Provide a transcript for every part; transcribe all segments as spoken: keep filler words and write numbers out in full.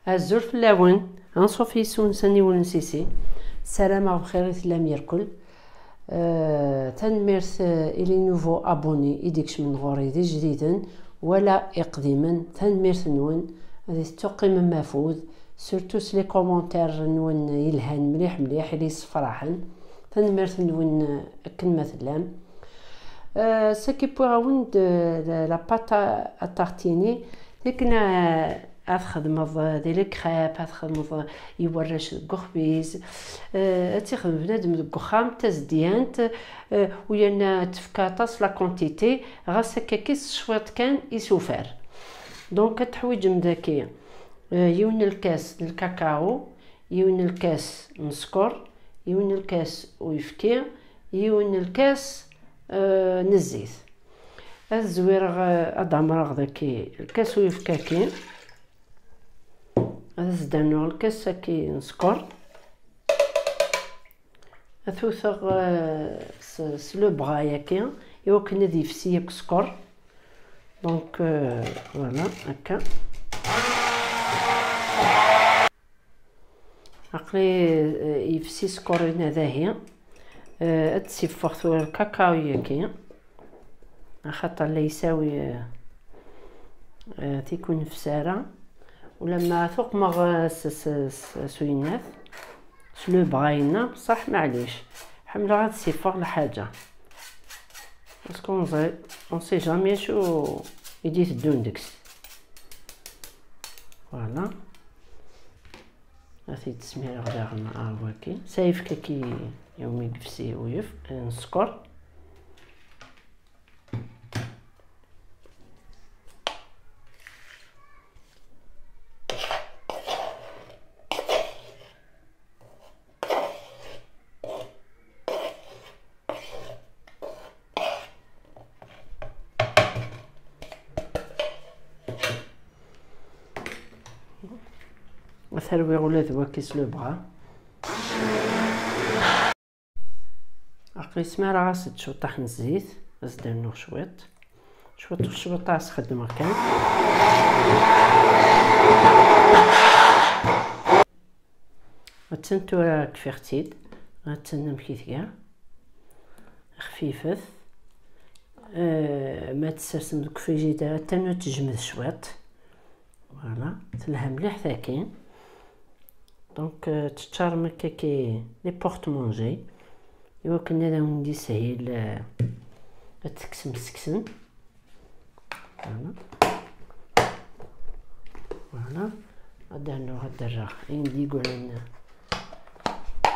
Azul fell-awen, anṣuf yes-wen s aniwel n Sisi. Ssarameɣ bxir i tellam yerkul. Euh, tanemmirt, euh, i les nouveaux abonnés i d-ikecmen ɣur-i d ijdiden wala iqdimen. Tanemmirt-nwen, ad tettuqqimem afud, surtout s les commentaires-nwen yelhan mliḥ mliḥ, i la yessefraḥen. Tanemmirt-nwen, euh, akken ma tellam. Euh, saki wwiɣ-awen-d, euh, la, la pâte à, à tartiner. Tikkna, euh, ad txedmeḍ, euh, di les crêpes, ad txedmeḍ, euh, i warrac deg uxbiz, euh, ad tixdem bnadem deg uxxam, d tazedyant, euh, u yerna tefka aṭas la quantité, ɣas akka-kis cwiṭ kan isufar. Donc, ad teḥwiǧem daki, euh, yiwen n lkas n lkakao, yiwen n lkas n sskeṛ, yiwen n lkas uyefki, yiwen n lkas, euh, n zzit. Ad zwireɣ, eh, ad d-ɛemreɣ daki lkas uyefki-agi. Ad as-d-rnuɣ lkas-agi n sskeṛ. Ad t-wteɣ, eh, s, s le bras-agi, i wakken ad yefsi akk sskeṛ. Donc, eh, voilà, akka. Aql-i, eh, yefsi sskeṛ-ina dahi. Eh, ad d-siffeɣ tura lkakaw-agi, axaṭer la yessawi, eh, eh, tikunefs ara. Ulamma tuqmeɣ, eh, s, s, s, s uyenyat, s le bras-ina, bṣaḥ maɛlic. Ḥemmleɣ ad siffeɣ lḥaǧa. Parce qu'on sait, on sait jamais acu i d-iteddun deg-s. Voilà. Ad t-id-smireɣ daɣen ar waki. S ayefki-agi iwumi yefsi uyef-, n sskeṛ. Ad t-rwiɣ ula d waki s le bras. Aql-i smireɣ-as-d cwiṭaḥ n zzit, ad s-d-rnuɣ cwiṭ. Cwiṭ, cwiṭ ad s-xeddmeɣ kan. Attan tura kfiɣ-tt-id. Attan amek i tga. Xfifet. Eh, ma tt-tsersem deg ufrijider, attan ad tejmed cwiṭ. Voilà, telha mliḥ tagi. Donc, eh, teččarem akka ki les porte-manger. Iwakken ad awen-d-ishil, eh, ad tekksem sseksen. Voilà. Voilà. Ad d-rnuɣ, ad d-rreɣ ayen d-yeggran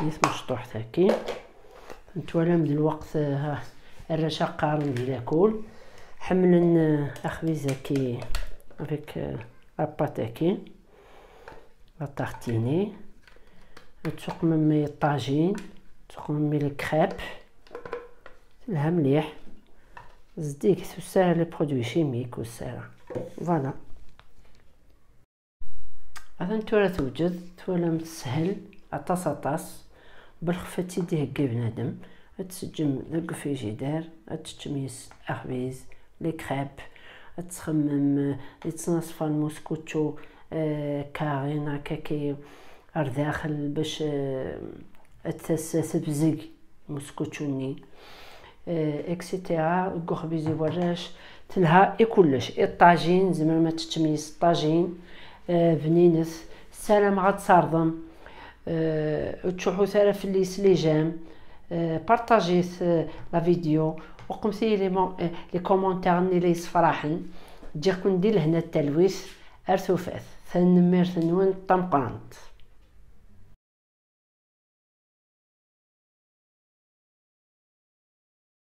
di tmecṭuḥt-agi. Twalam d lweqt, eh, arrac-a qqaren di lakul. Ḥemmlen, eh, axbiz-agi avec, eh, la pâte-agi. La tartiner. Ad tuqmem i ṭṭajin, tuqmem i les crêpes. Telha mliḥ. Zeddiget, ur s-ara les produits chimiques, ur s-ara. Voilà. Atan tura tewjed, twalam teshel aṭas aṭas. Belxef ad tt-id-iheggi bnadem, ad tt-teǧǧem deg ufrijider, ad teččem yes axbiz, les crêpes, ad txemmem, eh, di ttnaṣfa n muskučču, eh, carré neɣ kaki ar daxel bac, eh, ad tas tebzeg muskučču-nni, eh, et cetera. Deg uxbiz i warrac, telha i kullec. I ṭṭajin, tzemrem ad teččem yes ṭṭajin, eh, bninet. Ssarameɣ ad tt-terḍem. Eh, ur ttcuḥḥut ara fell-i s les j'aime. Eh, partajit, eh, la vidéo. Uqmet-iyi les mo-, eh, les commentaires-nni la yessefraḥen. Ǧǧiɣ-ken di lehna d talwit. Ar tufat. Tanemmirt-nwen tameqqrant.